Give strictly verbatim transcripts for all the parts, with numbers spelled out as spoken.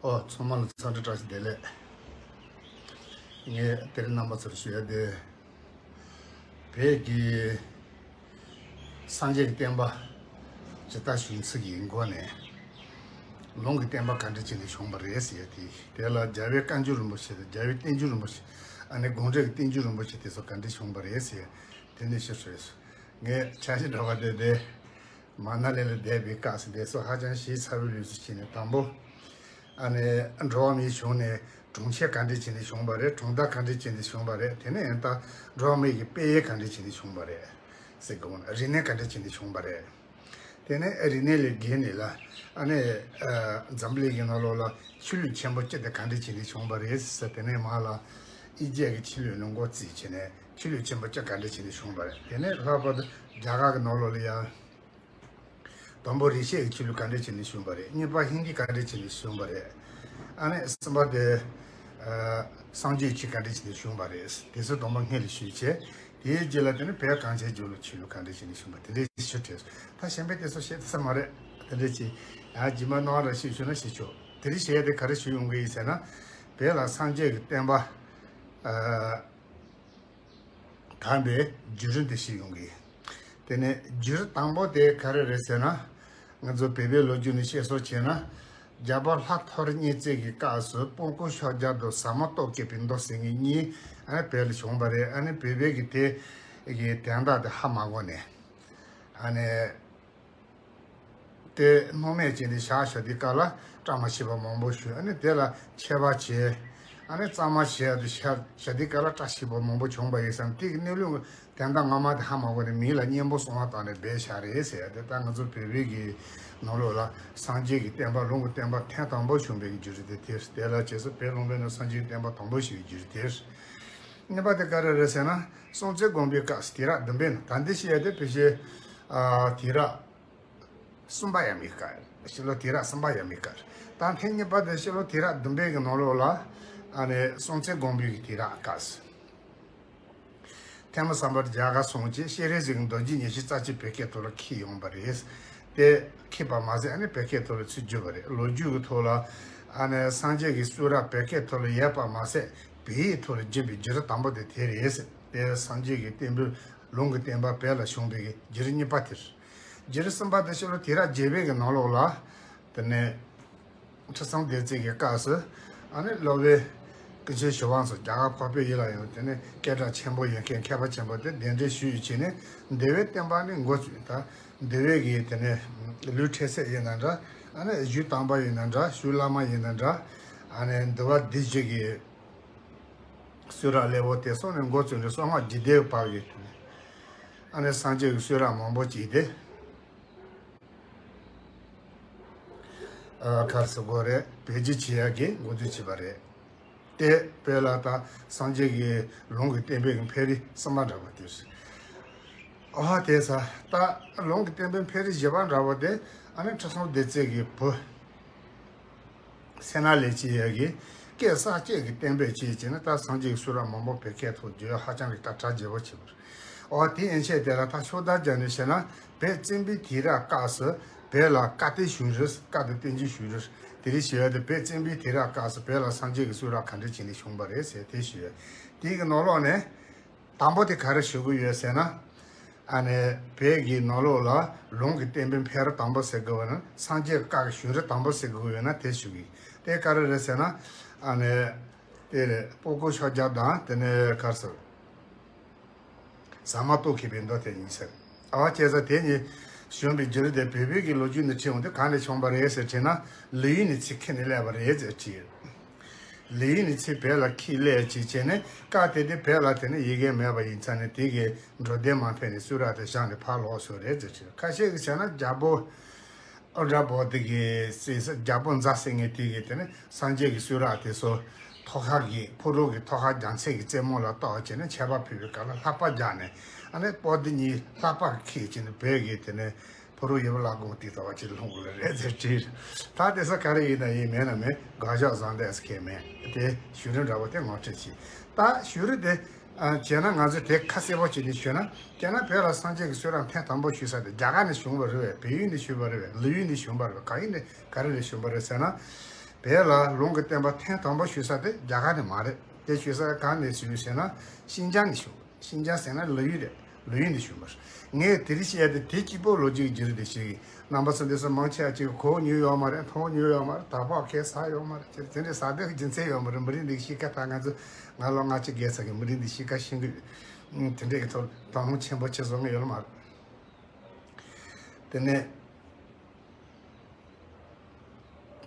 ཨོ། ཚང་མ་ལ་འཚམས་འདྲི་བཀྲ་ཤིས་བདེ་ལེགས། ངས་དེ་རིང་རྣམ་པ་ཚོར་ཞུ་ཡ་དེ། བོད་ཀྱི་སངས་རྒྱས་ཀྱི་བསྟན་པ་ཇི་ལྟར་བྱུང་ཚུལ་གྱི་སྒོ་ནས། ལུང་གི་བསྟན་པ་ག་འདྲ་བྱས་ནས་བྱུང་བ་རེད་ཟེར་ཡ་དེ། དེ་ལ་རྒྱལ་བའི་བཀའ་འགྱུར་རིན་པོ་ཆེ་དང་། རྒྱལ་བའི་བསྟན་འགྱུར་རིན་པོ་ཆེ། ཨ་ནི་དགོངས་འགྲེལ་གྱི་བསྟན་འགྱུར་རིན་པོ་ཆེ་དེ་ཚོ་ག་འདྲ་བྱུང་བ་རེད་ཟེར་ཡ་དེ་ནས་ཞུ་ཞུ་ཡ་སོང་། ངས་འཆར་གཞི་འདྲ་བ་དེ་དེ། མ་ན་ལི་ལ་བསྡད་པའི་སྐབས་སུ་དེ་ཚོ་ཧ་ཅང་ཞིབ་ཚགས་པོའི་ལུགས་སུ་བྱས་ནས། དང་པོ་ཨ་ནི་འགྲོ་བ་མིའི་གཞུང་ནས་གྲོང་ཁྱེར་ག་འདྲ་བྱས་ནས་བྱུང་བ་རེད། གྲོང་རྡལ་ག་འདྲ་བྱས་ནས་བྱུང་བ་རེད། དེ་ནས་ཡང་ད་འགྲོ་བ་མི་ཡི་དཔལ་ཡོན་ག་འདྲ་བྱས་ནས་བྱུང་བ་རེད་ཟེར་གི་འོང་། རིག་གནས་ག་འདྲ་བྱས་ནས་བྱུང་བ་རེད། དེ་ནས་རིག་གནས་ལས་བརྒལ་ནས་ལ། ཨ་ནི་ཨ་འཛམ་བུ་གླིང་གི་ནང་ལོགས་ལ་ཆོས་ལུགས་ཆེན་པོ་སྤྱི་དེ་ག་འདྲ་བྱས་ནས་བྱུང་བ་རེད་ཟེར། དེ་ནས་མར་ལ་ཨི་ཇིབ་ཀྱི་ཆོས་ལུགས་ནས་འགོ་བཙུགས་བྱས་ནས་ཆོས་ལུགས་ཆེན་པོ་སྤྱི་ག་འདྲ་བྱས་ནས་བྱུང་བ་རེད། དེ་ནས་ལྷག་པར་དུ་རྒྱ་གར་གྱི་ནང་ལོགས་ལ་ཡང་། དང་པོ་རིག་བྱེད་ཀྱི་ཆོས་ལུགས་ག་འདྲ་བྱས་ནས་བྱུང་བ་རེད། གཉིས་པ་ཧིན་དི་ག་འདྲ་བྱས་ནས་བྱུང་བ་རེད། ཨ་ནི་གསུམ་པ་དེ། ཨ་སངས་རྒྱས་ཆོས་ག་འདྲ་བྱས་ནས་བྱུང་བ་རེད། དེ་ཚོ་དང་པོ་སྔོན་ལ་ཞུས་བྱས། དེའི་རྗེས་ལ་དེ་ནི་བོད་གངས་ཅན་ལྗོངས་ལ་ཆོས་ལུགས་ག་འདྲ་བྱས་ནས་བྱུང་བ་དེ་འདྲའི་ཞུ་དྲན། ད་གཞན་པའི་དེ་ཚོ་བཤད་ཐུབ་ས་མ་རེད། དེ་འདྲ་ཅིག་ཡང་རྗེས་མ་རྣམ་པ་ལ་ཞིབ་ཞུ་ན་ཞིབ་ཆོག། དེ་རིང་བཤད་ཡ་དེ་ག་རེ་ཞུ་ཡོང་གི་ཡིན་ཟེར་ན། བོད་ལ་སངས་རྒྱས་ཀྱི་བསྟན་པ། ཨ། དམ་པའི་བརྒྱུད་རིམ་དེ་ཞིག་ཡོང་གི། དེ་ནས་བརྒྱུད་རིམ་དང་པོ་དེ་ག་རེ་རེད་ཟེར་ན། ང་ཚོ་བོད་པའི་ལོ་རྒྱུས་ནས་བཤད་སྲོལ་བྱས་ན། རྒྱལ་པོ་ལྷ་ཐོ་རི་གཉན་བཙན་གྱི་སྐབས་སུ་སྤུན་དཀོན་ཤོ་རྒྱལ་དང་ཟ་མ་ཏོག་བཀོད་པའི་མདོ་ཟེར་མཁན་གཉིས་ཨ་ནི་བོད་ལ་བྱུང་བ་རེད། ཨ་ནི་བོད་པའི་གི་དེ་གི་དོན་དག་དེ་ཧ་མ་གོ་ནས། ཨ་ནི། དེ་སྣང་མེད་བྱས་ནས་བཞག་བཞག་དུས་སྐབས་ལ་བཀྲ་མ་ཤིས་པ་མང་པོ་བྱུང་། ཨ་ནི་དེ་ལ་ཆད་པ་བྱས། ཨ་ནི་གཙང་མ་བྱས་ཏེ་བཞག་བཞག་དུས་སྐབས་ལ་བཀྲ་ཤིས་པ་མང་པོ་བྱུང་བ་ཡིན་བསམ། དེ་གི་གནས་ལུགས་དོན་དག་ངོ་མ་དེ་ཧ་མ་གོ་ནས་མི་ལ་སྙན་པོ་གསང་བ་བཏང་ནས་སྦས་བཞག་རེད་ཟེར་ཡ་དེ། ད་ང་ཚོ་བོད་པའི་གི་ནང་ལོགས་ལ་སངས་རྒྱས་ཀྱི་བསྟན་པ། ལུང་གི་བསྟན་པ་ཐེངས་དང་པོ་བྱུང་བའི་གི་རྒྱུ་རེད་དེ། དེ་ལ་བྱས་ཙང་བོད་ལུང་པའི་ནང་སངས་རྒྱས་ཀྱི་བསྟན་པ་དང་པོ་བྱུང་བའི་རྒྱུ་རེད་དེ། གཉིས་པ་དེ་ག་རེ་རེད་ཟེར་ན། སྲོང་བཙན་སྒམ་པོའི་སྐབས་སུ་དུས་རབས་བདུན་པའི་ནང་། ད་འདི་བཤད་ཡ་དེ་ཕལ་ཆེར་ཨ་དུས་རབས་གསུམ་པ་ཡས་མས་སྐབས། ཕྱི་ལོ་དུས་རབས་གསུམ་པ་ཡས་མས་སྐབས། ད་ཐེངས་གཉིས་པ་དེ་ཕྱི་ལོ་དུས་རབས་བདུན་པའི་གི་ནང་ལོགས་ལ། ཨ་ནི་སྲོང་བཙན་སྒམ་པོའི་གི་དུས་རབས་སྐབས་སུ། ཐོན་མི་སམ་བྷོ་ཊ་རྒྱ་གར་སོང་རྗེས་སྤྱན་རས་གཟིགས་ཀྱི་མདོ་རྒྱུད་ཉི་ཤུ་རྩ་གཅིག་བོད་སྐད་ཐོག་ལ་འཁྱེར་ཡོང་བ་རེད། དེ་འཁྱེར་བ་མ་ཟད་ཨ་ནི་བོད་སྐད་ཐོག་ལ་ཚུར་བསྒྱུར་བ་རེད། ལོ་རྒྱུས་ཀྱི་ཐོག་ལ་ཨ་ནི་སངས་རྒྱས་ཀྱི་གསུང་རབ་བོད་སྐད་ཐོག་ལ་ཡོད་པ་མ་ཟད། བོད་ཡིག་ཐོག་ལ་བསྒྱུར་བའི་བརྒྱུད་རིམ་དང་པོ་དེ་དེ་རེད། དེ་སངས་རྒྱས་ཀྱི་བསྟན་པའི་ལུང་གི་བསྟན་པ་བོད་ལ་བྱུང་བའི་བརྒྱུད་རིམ་གཉིས་པ་དེ་རེད། བརྒྱུད་རིམ་གསུམ་པ་དེ་ཕྱི་ལོ་དུས་རབས་བརྒྱད་པའི་གི་ནང་ལོགས་ལ། དེ་ནས་ཁྲི་སྲོང་ལྡེ་བཙན་གྱི་སྐབས་སུ་ཨ་ནི་སློབ་དཔོན་ཀུན་མཁྱེན་ཞི་བ་འཚོ་རྒྱ་གར་འཕགས་པའི་ཡུལ་ལ་ཡོང་། དེ་ནས་སྐད་གྲགས་ཆེན་པོ་ཡོད་མཁན་མཁས་པ་ཆེན་པོ་དེ་གདན་འདྲེན་ཞུས་བྱས་ནས་འདུལ་བའི་བསྟན་པ་ནི་འགོ་བཙུགས། ད་འདུལ་བའི་གི་དེ་ནས་ལུས་འཕྲོག་བྱེད་ཡིན་ན་འདྲ། ཨ་ནི་གཞུ་བཏང་པ་ཡིན་ན་འདྲ། གཞུ་བླ་མ་ཡིན་ན་འདྲ། ཨ་ནི་འདུལ་བ་སྡེ་བཞི་གི་གསུང་རབ་ལེའུ་སྟེ་གསུམ་ནས་འགོ་བཙུགས་ནས་གསང་སྔགས་རྒྱུད་སྡེ་བར་གྱི་ཨ་ནི་སངས་རྒྱས་ཀྱི་གསུང་རབ་མང་པོ་ཅིག་དེ། ཨ་ག་རེ་ཟེར་དགོས་རེད། བེད་སྤྱོད་བྱེད་ཡག་གི་འགོ་འཛུགས་བྱས་པ་རེད། དེ་བོད་ལ་ད་སངས་རྒྱས་ཀྱི་ལུང་གི་བསྟན་པའི་གི་འཕེལ་རིམ་གསུམ་པ་འདྲ་པོ་དེ་རེད། ཨ་དེ་ས་ད་ལུང་གི་བསྟན་པའི་འཕེལ་རིམ་བཞི་པ་འདྲ་པོ་དེ་ཨ་ནི་ཁྲི་སྲོང་ལྡེ་བཙན་གྱི་བུ། སད་ན་ལེགས་མཇིང་ཡ་གིས་སྐད་གསར་བཅད་ཀྱི་གཏན་འབེབས་བྱས་བྱས་ནས་ད་སངས་རྒྱས་ཀྱི་གསུང་རབ་མང་པོ་བོད་སྐད་ཐོག་བསྒྱུར་ཡ་ཧ་ཅང་གི་ད་གྲ་རྒྱས་པོ་བྱས་པ་རེད། འོ་དེ་ཡན་ཆད་དེ་ལ་ད་ཕྱོགས་བསྡུས་བརྒྱབ་ནས་བཤད་ན། བོད་བཙན་པོའི་དུས་རབས་སྐབས་སུ་བོད་ལ་བཀའ་བསྟན་བྱུང་རིགས། བཀའ་དང་བསྟན་འགྱུར་བྱུང་རིགས། དེ་རིགས་ཞུ་ཡ་དེ་བོད་བཙན་པོའི་དུས་རབས་སྐབས་སུ་བོད་ལ་སངས་རྒྱས་ཀྱི་གསུང་རབ་ག་འདྲ་བྱས་ནས་བྱུང་བ་རེད་ཟེར་དེ་ཞུ་ཡ། དེའི་གི་ནང་ལོགས་ནས། དང་པོ་དེ་ག་རེ་ཞུ་གི་ཡོད་ཟེར་ན། ཨ་ནི་བོད་ཀྱི་ནང་ལོགས་ལ་ལུང་གི་བསྟན་པའི་འཕེལ་རིམ་དང་པོ་ཟེར་དགོས་པ་ན། སངས་རྒྱས་བཀའ་གི་བྱུང་རིམ་དང་པོ་ཟེར་དགོས་ཡོད་ན་དེ་ཞུ་གི། དེ་ག་རེ་རེད་ཟེར་ན། ཨ་ནི་དེ་རེད། སྤུན་དཀོན་ཤོ་རྒྱལ་དང་དེ་ནས་ག་རེ་ཟེར། ཟ་མ་ཏོག་བཀོད་པའི་མདོ་དེ་གཉིས་ཟེར། ཨ་བྱས་ཙང་དེ་གཉིས་བྱུང་བའི་རྒྱུ་རེད་དེ། བོད་པའི་གི་ལོ་རྒྱུས་ནས་བྲིས་འོང་དུས་གང་ནས་བྱུང་བ་རེད་ཟེར་དྲིས་ན། ལི་ཡུལ་ནས་ཚུར་ཁྱེར་ནས་སླེབས་པ་རེད་ཟེར་དྲིས། ལི་ཡུལ་ནས་ཚུར་བོད་ལ་ཁྱེར་སླེབས་ཅིག་བྱས་ནས་སྐབས་དེ་དུས་བོད་ལ་དེ་ནས་ཡི་གེ་མེད་པ་ཡིན་ཙང་ནས། དེ་གི་འགྲོ་དོན་མ་ཕན་ནས་གསུང་རབ་དེ་བཞག་ནས་ཕར་ལོག་སོང་རེད་ཟེར་དྲིས། ཁ་ཤས་ཀྱིས་བྱས་ན་རྒྱལ་པོ་ཨ་འདྲ་པོ་དེ་གི་སྲས་སུ་རྒྱལ་པོ་རྫ་ཟེར་མཁན་དེ་གིས་དེ་ནས་སངས་རྒྱས་ཀྱི་གསུང་རབ་དེ་ཚོ་ཐོག་ཁ་གི་ཕ་རོལ་གྱི་ཐོག་ཁ་རྒྱ་མཚོ་གི་རྩེ་མོ་ལ་གཏོར་བྱས་ནས་མཆོད་པ་ཕུལ་བའི་སྐབས་ལ་བསླབ་པ་རྒྱག་ནས། ཨ་ནི་པོ་ཏི་གཉིས་བསླབ་པ་གི་ཁྱེར་བྱས་ནས་བོད་ཀྱི་དེ་ནས་ཕ་རོལ་ཡུལ་ལ་དགོངས་ཏེ་ད་བ་ཅིག་ལྷུང་དགོས་ལ་རེད་ཟེར་དྲིས། ད་དེ་ས་ག་རེ་ཡིན་ན་ཡིན། མེད་ན་མེད། དགག་བཞག་བཟང་འདྲ་ཟེར་མཁན་མེད། དེ་བྱུང་རིམ་འདྲ་པོ་དེ་ངོ་སྤྲོད་བྱས། ད་བྱུང་རིམ་དེ་བྱས་ན་ང་ཚོས་དེ་ཁ་གསལ་པོ་བྱས་ནས་ཞུས་ན། དེ་ན་བོད་ལ་སངས་རྒྱས་ཀྱི་གསུང་རབ་ཐེངས་དང་པོ་ཞུས་ས་དེ་རྒྱ་གར་ནས་བྱུང་བ་རེད་པས། བལ་ཡུལ་ནས་བྱུང་བ་རེད་པས། ལི་ཡུལ་ནས་བྱུང་བ་རེད་པས། གང་ཡིན་ནས་ག་རེ་ནས་བྱུང་བ་རེད་ཟེར་ན། བོད་ལ་ལུང་གི་བསྟན་པ་ཐེངས་དང་པོ་ཞུགས་ས་དེ་རྒྱ་གར་ནས་མ་རེད། དེ་ཞུགས་ས་གང་ནས་ཞུགས་ཟེར་ན་ཤིན་ཅང་ནས་ཞུགས། ཤིན་ཅང་ཟེར་ན་ལི་ཡུལ་རེད། ལི་ཡུལ་ནས་ཞུགས་པ་རེད། ངས་དེ་རིང་བཤད་དེ་དེ་གཅིག་པོ་ལོ་རྒྱུས་ཀྱི་རྒྱུད་རིང་དེ་ཞིག་ཡིན། རྣམ་པ་ཚོ་འདི་ཚོ་མང་ཆེ་བ་ཅིག་གོ་མྱོང་ཡོད་མ་རེད། མཐོང་མྱོང་ཡོད་མ་རེད། ད་ཕོག་ཁེལ་ས་ཡོད་མ་རེད། དེ་འདྲའི་ཟ་དེ་རྒྱུ་མཚན་ཡོད་མ་རེད། མི་རིགས་འདི་གཤིས་ཀ་ད་ང་ཚོ་ང་ལོ་ལྔ་བཅུ་བརྒལ་ཚར་གི་མི་རིགས་འདི་གཤིས་ཀ་ཤེས་ཀྱི་ཡོད། དེ་འདྲའི་གི་ཐོག་དོགས་སློང་ཆེན་པོ་བྱེད་བཟོ་ངེས་ཡོད་མ་རེད། དེ་ནས།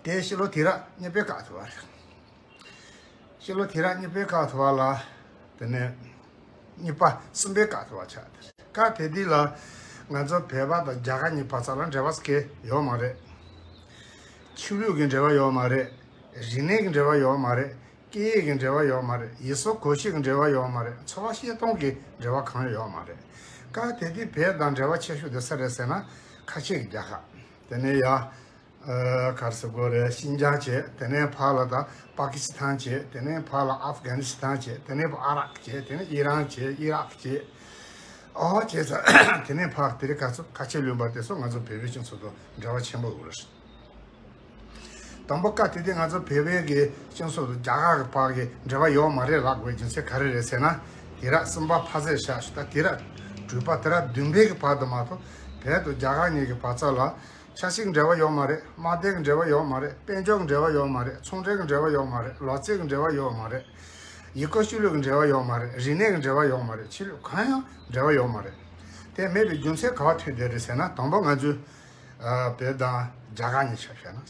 དེ་ཕྱི་ལོ་དུས་རབས་གཉིས་པའི་སྐབས་དུ་བ་རེད། ཕྱི་ལོ་དུས་རབས་གཉིས་པའི་སྐབས་དུ་བ་ལ། དེ་ནས་གཉིས་པ་གསུམ་པའི་སྐབས་དུ་བ་ཆགས་དེ་རེད། སྐབས་དེ་དུས་ལ་ང་ཚོ་བོད་པ་དང་རྒྱ་གར་གཉིས་བར་ཚ་ལ་འབྲེལ་བ་སྐད་ཡོད་མ་རེད། ཆོས་ལུགས་ཀྱི་འབྲེལ་བ་ཡོད་མ་རེད། རིག་གནས་ཀྱི་འབྲེལ་བ་ཡོད་མ་རེད། སྐད་ཡིག་གི་འབྲེལ་བ་ཡོད་མ་རེད། ཡུལ་སྲོལ་གོམས་གཤིས་ཀྱི་འབྲེལ་བ་ཡོད་མ་རེད། འཚོ་བ་སྐྱེལ་སྟངས་ཀྱི་འབྲེལ་བ་གང་ཡང་ཡོད་མ་རེད། སྐབས་དེ་དུས་བོད་དང་འབྲེལ་བ་ཆེ་ཤོས་དེ་སུ་རེད་ཟེར་ན་ཁ་ཆེ་གི་རྒྱལ་ཁབ། དེ་ནས་ཡ། ཨ། ག་རེ་ཟེར་དགོས་རེད། ཤིན་ཅང་བྱས། དེ་ནས་ཕར་ལ་ད་པ་ཀི་སི་ཐན་བྱས། དེ་ནས་ཕར་ལ་ཨབ་གྷ་ནི་སི་ཐན་བྱས། དེ་ནས་ཕར་ཨ་རག་བྱས། དེ་ནས་ཨི་རན་བྱས། ཨི་རག་བྱས། ཨོ་བྱས་ཚར། དེ་ནས་ཕར་དེ་རིང་ཁ་ཚོ་ཁ་ཆེ་ལུང་པ་དེ་ཚོ་ང་ཚོ་བོད་པའི་སྤྱི་ཚོགས་དང་འབྲེལ་བ་ཆེན་པོ་ཡོད་རེད། དང་པོ་སྐབས་དེ་དུས་ང་ཚོ་བོད་པའི་གི་སྤྱི་ཚོགས་དང་རྒྱ་གར་གི་བར་གྱི་འབྲེལ་བ་ཡོད་མ་རེད་ལབ་དགོས་རྒྱུ་མཚན་ག་རེ་རེད་ཟེར་ན། དུས་རབས་གསུམ་པ་ཕར་ཚད་བཞག་ཤོག་ད་དུས་རབས་དྲུག་པ་དུས་རབས་བདུན་པའི་གི་བར་དུ་མ་གཏོགས་བོད་དང་རྒྱ་གར་གཉིས་ཀྱི་བར་ཚད་ལ། ཆབ་སྲིད་འབྲེལ་བ་ཡོད་མ་རེད། དམག་དོན་གྱི་འབྲེལ་བ་ཡོད་མ་རེད། དཔལ་འབྱོར་གྱི་འབྲེལ་བ་ཡོད་མ་རེད། ཚོང་འབྲེལ་གྱི་འབྲེལ་བ་ཡོད་མ་རེད། ལོ་ཙཱའི་གི་འབྲེལ་བ་ཡོད་མ་རེད། ཡུལ་སྐོར་ཆོས་ལུགས་ཀྱི་འབྲེལ་བ་ཡོད་མ་རེད། རིག་གནས་ཀྱི་འབྲེལ་བ་ཡོད་མ་རེད། ཆོས་ལུགས་གང་ཡང་འབྲེལ་བ་ཡོད་མ་རེད། དེ་མེད་པའི་རྒྱུ་མཚན་ག་པར་ཐུག་བསྡད་རེད་ཟེར་ན། དང་པོ་ང་ཚོས་ཨ་བོད་དང་རྒྱ་གར་གཉིས་ཆ་བཞག་ན།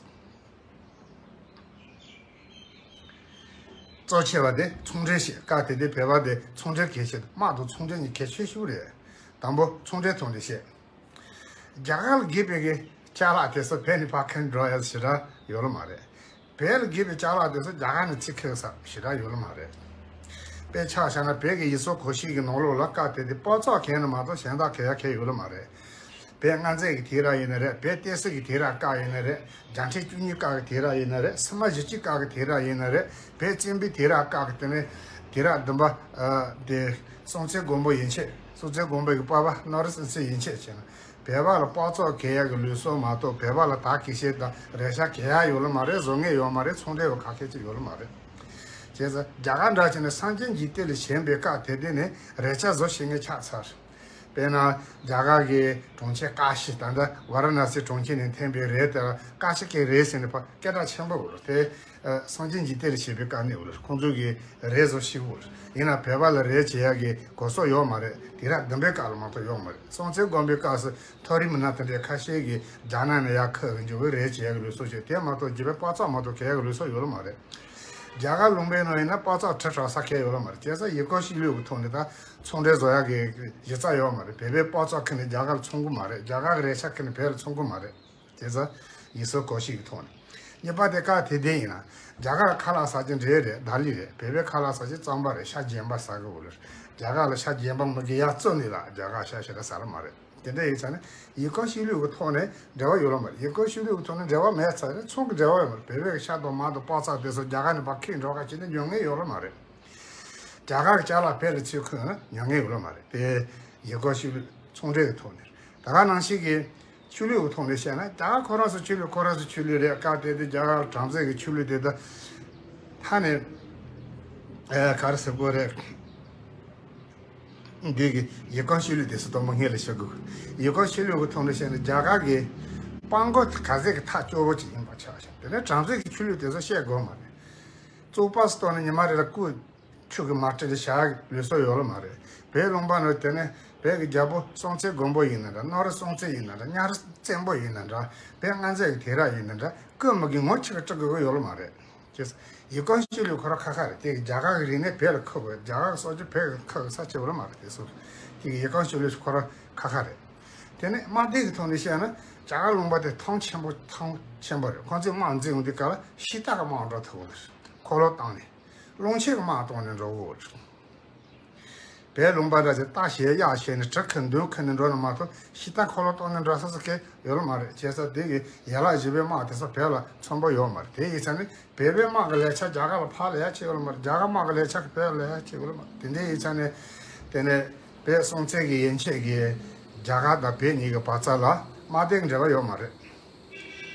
གཙོ་ཆེ་བ་དེ་ཚོང་འབྲེལ་བྱེད། སྐབས་དེ་དུས་བོད་པ་དེ་ཚོང་འབྲེལ་གལ་ཆེ། དམག་དང་ཚོང་འབྲེལ་གཉིས་གལ་ཆེ་ཤོས་རེད། དང་པོ་ཚོང་འབྲེལ་ཐོག་ནས་བཤད། རྒྱ་གར་ལ་དགོས་པའི་གི་ཅ་ལག་དེ་ཚོ་བོད་ནས་ཕར་འཁྱེར་འགྲོ་ཡ་ཞེ་དྲག་ཡོད་ལ་མ་རེད། བོད་ལ་དགོས་པའི་ཅ་ལག་དེ་ཚོ་རྒྱ་གར་ནས་ཚུར་འཁྱེར་ས་ཞེ་དྲག་ཡོད་ལ་མ་རེད། དཔེ་ཆ་བཞག་ན་བོད་ཀྱི་ཡུལ་སྲོལ་གོམས་གཤིས་ཀྱི་ནང་ལོགས་ལ་སྐབས་དེ་དུས་སྤོ་ཚགས་གང་ནས་མ་གཏོགས་གཞན་དག་གང་ཡང་གང་ཡོད་ལ་མ་རེད། བོད་མངའ་མཛད་ཀྱི་དུས་རབས་ཡིན་ན་རེད། བོད་བསྟན་སྲིད་ཀྱི་དུས་རབས་སྐབས་ཡིན་ན་རེད། རྒྱལ་ཕྲན་བཅུ་གཉིས་སྐབས་ཀྱི་དུས་རབས་ཡིན་ན་རེད། སིལ་མ་བཞི་བཅུའི་སྐབས་ཀྱི་དུས་རབས་ཡིན་ན་རེད། བོད་བཙན་པོའི་དུས་རབས་སྐབས་ཀྱི་དེ་ནས་དུས་རབས་བདུན་པ། ཨ། དེ་སྲོང་བཙན་སྒམ་པོ་ཡན་ཆད། སྲོང་བཙན་སྒམ་པོའི་གི་པ་ཕ་ནོར་བུ་སྲིད་ཚེ་ཡན་ཆད་བྱས་ན། བོད་པ་ལ་སྤོ་ཚགས་གང་ཡག་གི་ལུགས་སྲོལ་མ་གཏོགས་བོད་པ་ལ་དག་གི་བཤད་དང་རེ་ཆ་གང་ཡག་ཡོད་ལ་མ་རེད། བཟོ་མཁན་ཡོད་མ་རེད། ཚོང་འབྲེལ་བ་ཁ་ཁེ་ཅིག་ཡོད་ལ་མ་རེད། བྱས་ཙང་རྒྱ་གར་འདྲ་བྱས་ནས་སངས་རྒྱས་འཇིག་རྟེན་ལ་བྱོན་པའི་སྐབས་དེ་དུས་ནས་རེ་ཆ་བཟོ་ཤེས་མཁན་ཆགས་ཚར། དཔེར་ན་རྒྱ་གར་གྱི་གྲོང་ཁྱེར་ཀ་ཤི། ད་ལྟ་ཝཱ་ར་ཎ་སི་གྲོང་ཁྱེར་ནས་འཐེན་པའི་རས་དེ་ལ་ཀ་ཤི་ཀའི་རས་ཟེར་ནས་ཕར་སྐད་གྲགས་ཆེན་པོ་ཡོད་རེད་དེ། ཨ། སངས་རྒྱས་འཇིག་རྟེན་ལ་བྱོན་པའི་སྐབས་ནས་ཡོད་རེད། ཁོང་ཚོ་གི་རས་བཟོ་ཤེས་ཡོད་རེད། ཡིན་ན་བོད་པ་ལ་རས་བྱེད་ཡག་གི་གོ་སོག་ཡོད་མ་རེད། དུས་རབས་བདུན་པའི་སྐབས་ལ་མ་གཏོགས་ཡོད་མ་རེད། སྲོང་བཙན་སྒམ་པོའི་སྐབས་སུ་མཐོ་རིམ་མི་སྣ་དེ་འདྲའི་ཁ་ཤས་ཀྱིས་རྒྱ་ནག་ནས་ཡར་ཁུར་གི་འཇུག་པའི་རས་བྱེད་ཡག་གི་ལུགས་སྲོལ་ཞིག་དེ་མ་གཏོགས་རྒྱུད་པའི་སྤོ་ཚགས་མ་གཏོགས་གང་ཡག་གི་ལུགས་སྲོལ་ཡོད་ལ་མ་རེད། རྒྱ་གར་ལུང་པའི་ནང་ཡིན་ན་སྤོ་ཚགས་ཁྲི་ཕྲག་ས་ཁེལ་ཡོད་ལ་མ་རེད། བྱས་ཙང་ཡུལ་སྐོར་ཆོས་ལུགས་ཀྱི་ཐོག་ནས་ད་ཚོང་འབྲེལ་བཟོ་ཡག་གི་གཞི་རྩ་ཡོད་མ་རེད། བོད་པའི་སྤོ་ཚགས་ཁྱེར་ནས་རྒྱ་གར་ལ་འཚོང་གི་མ་རེད། རྒྱ་གར་གྱི་རས་ཆ་ཁྱེར་ནས་བོད་ལ་འཚོང་གི་མ་རེད། བྱས་ཙང་ཡུལ་སྲོལ་གོམས་གཤིས་ཀྱི་ཐོག་ནས། གཉིས་པ་དེ་སྐབས་དེ་དུས་ཡིན་ན་རྒྱ་གར་ཁ་ལག་ཟ་རྒྱུ་འབྲས་རེད། དར་ལི་རེད། བོད་པའི་ཁ་ལག་ཟ་རྒྱུ་རྩམ་པ་རེད། ཤ་རྗེན་པ་ཟ་གི་ཡོད་རེད། རྒྱ་གར་ལ་ཤ་རྗེན་པ་མི་གི་ཡར་བཙོས་ནས་ལ་རྒྱ་གར་ཤ་ཞེ་དྲག་ཟ་ལ་མ་རེད། དེ་འདྲ་ཡིན་ཙང་ནི་ཡུལ་སྐོར་ཆོས་ལུགས་ཀྱི་ཐོག་ནས་འབྲེལ་བ་ཡོད་ལ་མ་རེད། ཡུལ་སྐོར་ཆོས་ལུགས་ཀྱི་ཐོག་ནས་འབྲེལ་བ་མེད་ཙང་ནི་ཚོང་གི་འབྲེལ་བ་ཡོད་མ་རེད། བོད་པའི་གི་ཤ་དང་མར་དང་སྤོ་ཚགས་དེ་ཚོ་རྒྱ་གར་ནས་ཕར་འཁྱེར་འགྲོ་ག་བྱས་ན་ཉོ་མཁན་ཡོད་ལ་མ་རེད། རྒྱ་གར་གྱི་ཅ་ལག་བོད་ལ་ཚུར་ཁུར་ན་ཉོ་མཁན་ཡོད་ལ་མ་རེད། དེ་ཡུལ་སྐོར་ཆོས་ལུགས་ཚོང་འབྲེལ་གྱི་ཐོག་ནས། ད་ག་ནང་བཞིན་གྱི་ཆོས་ལུགས་ཀྱི་ཐོག་ནས་བཤད་ན་རྒྱ་གར་ཁོ་རང་ཚོ་ཆོས་ལུགས་ཁོ་རང་ཚོ་ཆོས་ལུགས་རེད། སྐབས་དེ་དུས་རྒྱ་གར་བྲམ་ཟེ་གི་ཆོས་ལུགས་དེ་ད་ཧ་ནས་ཨ་ག་རེ་ཟེར་དགོས་རེད། འདི་གི་ཡུལ་སྐོར་ཆོས་ལུགས་དེ་ཚོ་དང་པོ་སྔོན་ལ་བཤད་དགོས། ཡུལ་སྐོར་ཆོས་ལུགས་ཀྱི་ཐོག་ནས་བཤད་ན་རྒྱ་གར་གྱི་སྤྲང་པོ་ག་ཟེ་གི་ཐག་སྐྱོ་བོ་ཅིག་ཡིན་པ་ཆགས་ཤག་དེ་ནས་བྲམ་ཟེ་གི་ཆོས་ལུགས་དེ་ཚོ་བཤད་དགོས་མ་རེད། བཙོག་པ་སུ་གཏོང་ནས་ཉི་མ་རེ་ལ་སྐུ་ཆུ་གི་མར་སྤྲད་དེ་བཞག་ལུགས་སྲོལ་ཡོད་ལ་མ་རེད། བོད་ལུང་པ་ནང་དེ་ནས་བོད་ཀྱི་རྒྱལ་པོ་སྲོང་བཙན་སྒམ་པོ་ཡིན་ན་འདྲ། ནོར་བུ་སྲོང་བཙན་ཡིན་ན་འདྲ། གཉའ་རི་བཙན་པོ་ཡིན་ན་འདྲ། བོད་མངའ་མཛད་ཀྱི་དུས་རབས་ཡིན་ན་འདྲ། སྐུ་མི་གི་ངོ་ཆི་གི་སྤྲད་དགོས་ཀྱི་ཡོད་ལ་མ་རེད། ཅེས། ཡུལ་སྐོར་ཆོས་ལུགས་ཁོ་རང་ཁ་ཁ་རེད། དེ་གི་རྒྱ་གར་གི་རིག་གནས་བོད་ལ་ཁུར་དགོས། རྒྱ་གར་གི་སྲོལ་རྒྱུན་བོད་ལ་ཁུར་དགོས་ས་ཆེ་བ་ལ་མ་རེད། དེ་སོ་དེ་གི་ཡུལ་སྐོར་ཆོས་ལུགས་ཁོ་རང་ཁ་ཁ་རེད། དེ་ནས་དམག་སྡེ་གི་ཐོག་ནས་བཤད་ན་རྒྱ་གར་ལུང་པ་དེ་ཐང་ཆེན་པོ་ཐང་ཆེན་པོ་རེད། ཁོང་ཚོས་དམག་འཛིང་ཡོང་དུས་སྐབས་ལ་ཤི་རྟ་གི་དམག་འགྲོ་ཐུབ་པ་རེད། འཁོར་ལོ་བཏང་ནས། སློང་ཆེན་གྱི་དམག་གཏོང་ནས་འགྲོ་གི་ཡོད་རེད། བོད་ལུང་པ་འདྲ་ཞིག་རྟ་ཞལ་གཡས་བྱས་ནས་གྲི་ཁུར་མདུང་ཁུར་ནས་འགྲོ་ནི་མ་གཏོགས་ཤི་རྟ་འཁོར་ལོ་གཏོང་ནས་འགྲོ་ས་ས་གི་ཡོད་ལ་མ་རེད། བྱས་ཙང་དེ་གི་ཡན་ལག་བཞི་པའི་དམག་དེ་ཚོ་བོད་ལ་ཚོན་པོ་ཡོད་མ་རེད། དེ་ཡིན་ཙང་ནི་བོད་པའི་དམག་གི་ལས་ཆ་རྒྱ་གར་ལ་ཕར་ལས་ཡ་ཆེ་ཡོད་ལ་མ་རེད། རྒྱ་གར་དམག་གི་ལས་ཆ་གི་བོད་ལ་ལས་ཡ་ཆེ་ཡོད་ལ་མ་རེད། དེ་འདྲ་ཡིན་ཙང་ནི་དེ་ནས་བོད་སྲོང་བཙན་གྱི་ཡན་ཆད་ཀྱི་རྒྱ་གར་དང་བོད་གཉིས་ཀྱི་བར་མཚམས་ལ་དམག་སྡེ་གི་འབྲེལ་བ་ཡོད་མ་རེད།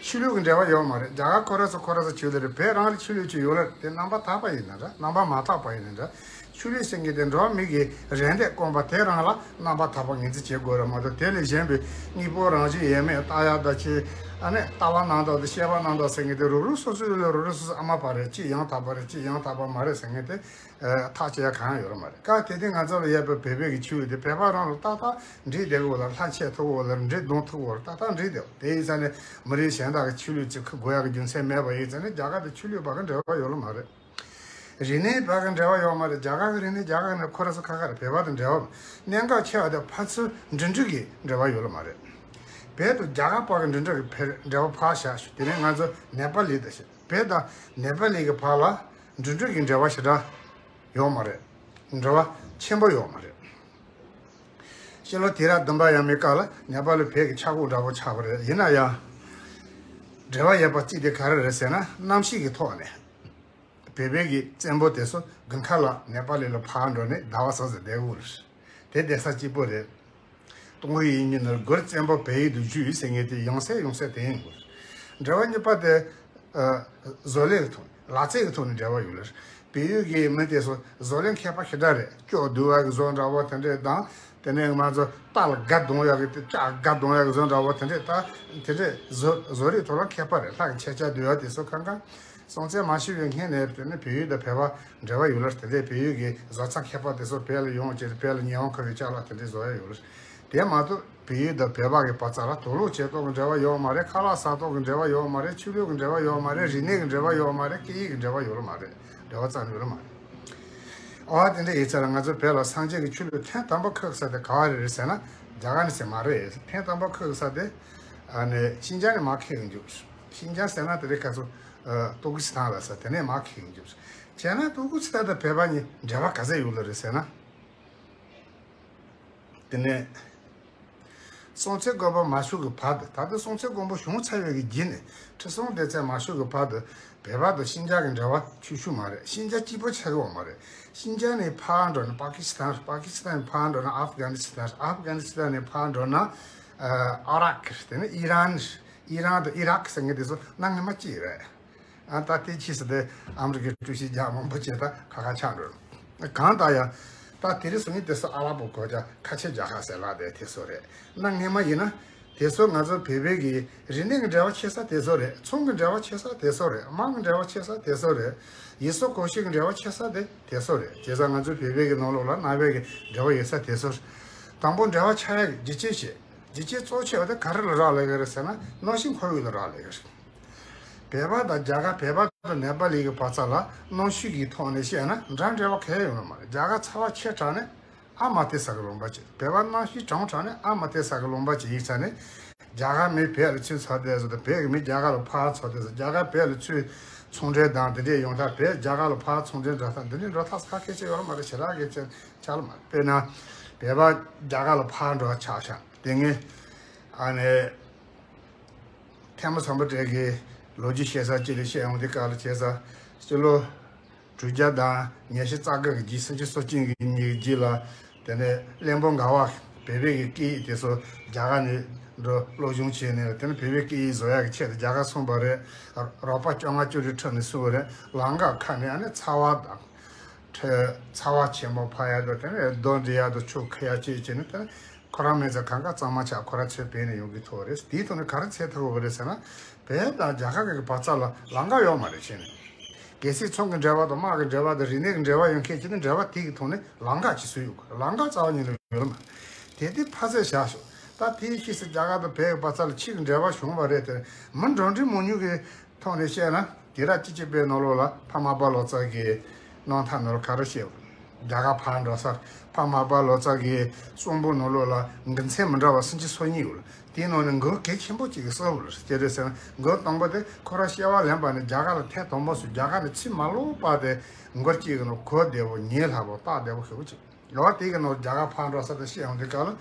ཆོས་ལུགས་ཀྱི་འབྲེལ་བ་ཡོད་མ་རེད། རྒྱ་གར་ཁོ་ར་ཚོ་ཁོ་ར་ཚོ་ཆོས་ལུགས་རེད། བོད་རང་ལ་ཆོས་ལུགས་ཅིག་ཡོད་ལ་དེ་རྣམ་པར་དག་པ་ཡིན་ན་འདྲ། རྣམ་པར་མ་དག་པ་ཡིན་ན་འདྲ། ཆོས་ལུགས་ཟེར་མཁན་དེ་འགྲོ་བ་མི་གི་རེ་འདོད་སྐོང་བ་དེ་རང་ལ་རྣམ་པར་དག་པ་ངོས་འཛིན་བྱེད་དགོས་རེད་མ་གཏོགས། དེ་ལས་གཞན་པའི་དངོས་པོ་རང་བཞིན་ཡོད་མེད་ལྟ་ཡག་དང་། ཅི་ཨ་ནི་ལྟ་བ་རྣམ་དག་དང་བཤད་པ་རྣམ་དག་ཟེར་མཁན་དེ་རུག་རུག་སོ་སོའི་ལ་རུག་རུག་སོ་སོ་ཨ་མ་པ་རེད། ཅི་ཡང་དག་པ་རེད། ཅི་ཡང་དག་པ་མ་རེད་ཟེར་མཁན་དེ་ཐག་བཅད་ཡག་གང་ཡང་ཡོད་མ་རེད། སྐབས་དེ་དུས་ང་ཚོ་ལ་ཡོད་པའི་བོད་པའི་གི་ཆོས་དེ་བོད་པ་རང་ལ་ཏག་ཏག་འགྲིག་བསྡད་ཀྱི་ཡོད་ལ། ལྷ་མཆོད་ཐུབ་ཀྱི་ཡོད་ལ། འདྲེ་རྡུང་ཐུབ་ཀྱི་ཡོད་ལ། ཏག་ཏག་འགྲིག་བསྡད་ཡོད། དེ་ཡིན་ཙང་ནས་མི་རིགས་གཞན་དག་གི་ཆོས་ལུགས་ཅིག་ཁུར་དགོས་ཡག་གི་རྒྱུ་མཚན་མེད་པ་ཡིན་ཙང་ནས། རྒྱ་གར་དང་ཆོས་ལུགས་བར་གྱི་འབྲེལ་བ་ཡོད་ལ་མ་རེད། རིག་གནས་བར་གྱི་འབྲེལ་བ་ཡོད་མ་རེད། རྒྱ་གར་གྱི་རིག་གནས་རྒྱ་གར་ནས་ཁོ་ར་ཚོ་ཁ་ཁ་རེད། བོད་པ་དང་འབྲེལ་བ་གནད་འགག་ཆེ་བ་དེ་ཕར་ཚུར་འགྲིམ་འགྲུལ་གྱི་འབྲེལ་བ་ཡོད་ལ་མ་རེད། བོད་དང་རྒྱ་གར་བར་གྱི་འགྲིམ་འགྲུལ་གྱི་འབྲེལ་བ་ཕར་བཞག་ཞུ། དེ་ནས་ང་ཚོ་ནེ་པ་ལི་དང་བཤད། བོད་དང་ནེ་པ་ལི་གི་བར་ལ་འགྲིམ་འགྲུལ་གྱི་འབྲེལ་བ་ཞེ་དྲག་ཡོད་མ་རེད། འབྲེལ་བ་ཆེན་པོ་ཡོད་མ་རེད། ཕྱི་ལོ་དུས་རབས་བདུན་པ་ཡས་མའི་སྐབས་ལ་ནེ་པ་ལ་བོད་ཀྱི་ཆག་སྒོ་འདྲ་པོ་ཆགས་པ་རེད། ཡིན་ན་ཡང་འབྲེལ་བ་ཡོད་པ་གཅིག་དེ་ག་རེ་རེད་ཟེར་ན། གནམ་གཤིས་ཀྱི་ཐོག་ནས་བོད་པའི་གི་བཙན་པོ་དེ་ཚོ་དགུན་ཁ་ལ་ནེ་པ་ལི་ལ་ཕར་འགྲོ་ནས་ཟླ་བ་གསུམ་ཙམ་བསྡད་ཡོད་རེད། དེ་བསྡད་ས་གཅིག་པོ་རེད། ཏུན་ཧོང་ཡིག་རྙིང་ནང་རྒོལ་བཙན་པོ་བལ་ཡུལ་དུ་བརྒྱུད་ཟེར་མཁན་དེ་ཡང་སེ་ཡང་སེ་དེ་ཡིན་དགོས། འབྲེལ་བ་གཉིས་པ་དེ་ཨ་བཟོ་ལས་ཀྱི་ཐོག་ནས། ལག་རྩལ་གྱི་ཐོག་ནས་འབྲེལ་བ་ཡོད་ལ། བལ་ཡུལ་གྱི་མི་དེ་ཚོ་བཟོ་ལས་མཁས་པ་ཞེ་དྲག་རེད། ལྕོག་རྡུང་བ་གི་བཟོ་འདྲ་བོ་དེ་འདྲས་དང་། དེ་ནས་ང་ཚོ་རྟ་ལ་སྒ་རྡུང་ཡག་གི་དེ། ལྕགས་སྒ་རྡུང་ཡག་གི་བཟོ་འདྲ་བོ་དེ་འདྲས། ད་དེ་འདྲས་བཟོ་བཟོ་རིག་ཐོག་ལ་མཁས་པ་རེད། ལྷ་གི་མཆོད་ཆས་རྡུང་ཡག་དེ་ཚོ་གང་གང་། སྲོང་བཙན་མ་བྱོན་པའི་སྔོན་ནས་དེ་ནས་བལ་ཡུལ་དང་བོད་པ་འབྲེལ་བ་ཡོད་ལ། དེ་འདྲས་བལ་ཡུལ་གྱི་བཟོ་རྩལ་མཁས་པ་དེ་ཚོ་བོད་ལ་ཡོང་བྱས་ཏེ་བོད་ལ་ཉི་ཧོང་ཁ་བའི་ཅ་ལག་དེ་འདྲས་བཟོ་ཡག་ཡོད་ལ། དེ་མ་གཏོགས་བལ་ཡུལ་དང་བོད་པ་གི་བར་མཚམས་ལ་དུག་སློག་བྱེད་ཐོག་གི་འབྲེལ་བ་ཡོད་མ་རེད། ཁ་ལག་ཟ་ཐོག་གི་འབྲེལ་བ་ཡོད་མ་རེད། ཆོས་ལུགས་ཀྱི་འབྲེལ་བ་ཡོད་མ་རེད། རིག་གནས་ཀྱི་འབྲེལ་བ་ཡོད་མ་རེད། སྐད་ཡིག་གི་འབྲེལ་བ་ཡོད་མ་རེད། འབྲེལ་བ་རྩ་ནས་ཡོད་མ་རེད། ཨོ་དེ་འདྲ་ཡིན་ཙང་ང་ཚོ་བོད་ལ་སངས་རྒྱས་ཀྱི་ཆོས་ལུགས་ཐེངས་དང་པོ་ཁེལ་ས་དེ་ག་བ་རེད་ཟེར་ན། རྒྱ་གར་ནས་ཟེར་མ་རེད། ཐེངས་དང་པོ་ཁེལ་ས་དེ་ཨ་ནི་ཤིན་ཅང་ནས་མར་ཁེལ་ཡོང་རྒྱུ། ཤིན་ཅང་ཟེར་ན་དེ་རིང་ཁ་སང་ཨ་ཏུར་ཀི་སི་ཐན་ལབ་ས་དེ་ནས་མར་ཁེལ་ཡོང་རྒྱུ། བྱས་ན་ཏུར་ཀི་སི་ཐན་དང་བོད་པ་གཉིས་འབྲེལ་བ་ག་ཚད་ཡོད་ལ་རེད་ཟེར་ན། དེ་ནས་སྲོང་བཙན་སྒམ་པོ་མ་བྱོན་གྱི་བར་དུ། ད་ལྟ་སྲོང་བཙན་སྒམ་པོ་བྱོན་ཚར་བའི་གི་རྗེས་ནས་ཁྲི་སྲོང་ལྡེ་བཙན་མ་བྱོན་གྱི་བར་དུ་བོད་པ་དང་ཤིན་ཅང་གི་འབྲེལ་བ་ཆུང་ཆུང་མ་རེད། ཤིན་ཅང་གཅིག་པོ་ཆགས་ཀྱི་ཡོད་མ་རེད། ཤིན་ཅང་ནས་ཕར་འགྲོ་ན་པ་ཀི་སི་ཐན། པ་ཀི་སི་ཐན་ནས་ཕར་འགྲོ་ན་ཨབ་གྷ་ནི་སི་ཐན། ཨབ་གྷ་ནི་སི་ཐན་ནས་ཕར་འགྲོ་ན་ཨ་ཨི་རག་གི། དེ་ནས་ཨི་རན། ཨི་རན་དང་ཨི་རག་ཟེར་མཁན་དེ་ཚོ་གནའ་སྔ་མོ་གཅིག་རེད། ཨ་ད་དེ་ཕྱིས་སུ་དེ་ཨ་མི་རི་ཀའི་ཀྲུའུ་ཞི་རྒྱག་མང་པོ་བྱས། ད་ཁ་ཁ་ཆགས་འགྲོ། གང་ལྟར་ཡང་ད་དེ་རིང་སང་ཉིན་དེ་ཚོ་ཨ་ལ་པོ་གོ་རྒྱ་ཁ་ཆེ་རྒྱ་ཁ་ཟེར་ལབ་དེ་དེ་ཚོ་རེད། གནའ་སྔ་མོ་ཡིན་ན་དེ་ཚོ་ང་ཚོ་བོད་པའི་གི་རིག་གནས་ཀྱི་འབྲེལ་བ་ཆེ་ས་དེ་ཚོ་རེད། ཚོང་གི་འབྲེལ་བ་ཆེ་ས་དེ་ཚོ་རེད། དམག་གི་འབྲེལ་བ་ཆེ་ས་དེ་ཚོ་རེད། ཡུལ་སྲོལ་གོམས་གཤིས་ཀྱི་འབྲེལ་བ་ཆེ་ས་དེ་དེ་ཚོ་རེད། བྱས་ཙང་ང་ཚོ་བོད་པའི་གི་ནང་ལོགས་ལ་གནའ་བོའི་གི་འབྲེལ་བ་ཡོད་ས་དེ་ཚོ་རེད། དང་པོ་འབྲེལ་བ་ཆགས་ཡག་གི་རྒྱུ་རྐྱེན་བཤད། རྒྱུ་རྐྱེན་གཙོ་ཆེ་བ་དེ་ག་རེ་ལ་རག་ལས་ཀྱི་རེད་ཟེར་ན། གནམ་གཤིས་འཁོར་བ་ལ་རག་ལས་ཀྱི་རེད། བོད་པ་དང་རྒྱ་གར། བོད་པ་དང་ནེ་པ་ལི་གི་བར་མཚམས་ལ་གནམ་གཤིས་ཀྱི་ཐོག་ནས་བཤད་ན་འདྲ་འབྲེལ་བ་གང་ཡང་ཡོད་ནི་མ་རེད། རྒྱ་གར་ཚ་བ་ཆེ་དྲགས་ནས་ཨ་མ་དེ་ས་གི་ལུང་པ་བྱེད། བོད་པ་གནམ་གཤིས་གྲང་དྲགས་ནས་ཨ་མ་དེ་ས་གི་ལུང་པ་བྱེད་ཡིན་ཙང་ནས། རྒྱ་གར་མི་བོད་ལ་ཚུར་འཚོགས་བསྡད་ཟེར་དང་། བོད་ཀྱི་མི་རྒྱ་གར་ལ་ཕར་འཚོགས་བསྡད་ཟེར། རྒྱ་གར་བོད་ལ་ཚུར་ཚོང་འབྲེལ་དང་དེ་འདྲས་ཡོང་ཐབས། བོད་རྒྱ་གར་ལ་ཕར་ཚོང་འབྲེལ་འགྲོ་ཐབས་འདི་འདྲས་འགྲོ་ཐབས་ཁ་ཁེ་ཆེ་ཡོད་མ་རེད། ཞེ་དྲག་གི་ཆེ་ཆགས་ལ་མ་རེད། དཔེར་ན་བོད་པ་རྒྱ་གར་ལ་ཕར་འགྲོ་ཆགས་ཤག་དེ་ངས་ཨ་ནི་ཐེན་མོ་ཚོང་པ་གྲས་ཀྱི་ལོ་རྒྱུས་བཤད་ས་ཅིག་ལ་བཤད་ཡོང་དུས་སྐབས་ལ། བྱས་ཙང་སྤྱི་ལོ་དྲུག་བརྒྱ་དང་ཉི་ཤུ་རྩ་དགུ་གི་རྗེས། སུམ་ཅུ་སོ་གཅིག་གི་ཉིན་གྱི་རྗེས་ལ། དེ་ནས་བློན་པོ་འགའ་བ་བོད་པའི་གི་སྐད་ཡིག་དེ་ཚོ་རྒྱ་གར་ནས་འགྲོ་སློབ་སྦྱོང་བྱས་ནས། དེ་ནས་བོད་པའི་སྐད་ཡིག་བཟོ་ཡག་གི་ཆེད་དུ་རྒྱ་གར་སོང་པ་རེད། རོགས་པ་བཅོ་ལྔ་བཅུ་དྲུག་ཁྲིད་ནས་སོང་བ་རེད། ལམ་ཁ་ཁ་ནས་ཨ་ནི་ཚ་བ་དང་། ཚ་བ་ཆེན་པོ་འཕར་ཡག་དང་། དེ་ནས་རྡོ་འདྲེ་ཡག་དང་ཆུ་ཁ་ཡག་བཅས་བྱས་ནས། དེ་ནས་ཁོ་རང་མེད་ཙང་གང་ག་གཙང་མ་ཆགས། ཁོ་རང་ཚོའི་བོད་ནས་ཡོང་གི་ཐུག་པ་རེད། དེའི་ཐོག་ནས་ག་རེ་འཚོལ་ཐུབ་པ་རེད་ཟེར་ན། བོད་དང་རྒྱ་གར་གྱི་བར་མཚམས་ལ་ལམ་ཁ་ཡོད་མ་རེད་བྱས་ནས། གལ་སྲིད་ཚོང་གི་འབྲེལ་བ་དང་། དམག་གི་འབྲེལ་བ་དང་། རིག་གནས་ཀྱི་འབྲེལ་བ་ཡོད་མཁན་ཅིག་ནི་འབྲེལ་བ་དེ་གི་ཐོག་ནས་ལམ་ཁ་ཅིག་བཟོས་ཡོད་དགོས། ལམ་ཁ་རྩ་བ་ཉིད་ནས་ཡོད་མ་རེད། དེ་དེ་ཕར་ཚད་བཞག་ཤོག་ད་དེའི་ཕྱིས་སུ་རྒྱ་གར་དང་བོད་ཀྱི་བར་མཚམས་ལ་ཕྱིའི་འབྲེལ་བ་བྱུང་བ་རེད་དེ། མི་འགྲོ་འགྲུལ་མང་ཉུང་གི་ཐོག་ནས་བཤད་ན། དུས་རབས་བཅུ་གཅིག་པའི་ནང་ལོགས་ལ་ཕ་མར་པ་ལོ་ཙཱ་གིས་གནང་ཐབས་ནང་ལ་ག་རེ་བཤད། རྒྱ་གར་ཕར་འགྲོ་སར་ཕ་མར་པ་ལོ་ཙཱ་གི་གསུང་འབུམ་ནང་ལོགས་ལ་མགུར་མཚན་མི་འདྲ་བ་སུམ་ཅུ་སོ་གཉིས་ཡོད་ལ། དེའི་ནང་ནས་མགུར་གལ་ཆེན་པོ་གཅིག་གི་གསལ་བོ་ལ་ཅི་རེད་ཟེར་ན། མགུར་དང་པོ་དེ་ཁོ་རང་སྐྱེ་བ་ལེན་པ་ནས་རྒྱ་གར་ལ་ཐེངས་དང་པོ་སུ་རྒྱ་གར་ནས་ཕྱིར་མ་ལོག་བར་དེ་མགུར་གཅིག་གི་ནང་གོ་བདེ་བོ། ཉན་སླ་བོ། རྟོགས་བདེ་བོ་ཞེ་པོ་ཅིག་ཡོད། དེ་གི་ནང་རྒྱ་གར་ཕར་འགྲོ་ས་དེ་བཤད་ཡོང་དུས་སྐབས་ལ།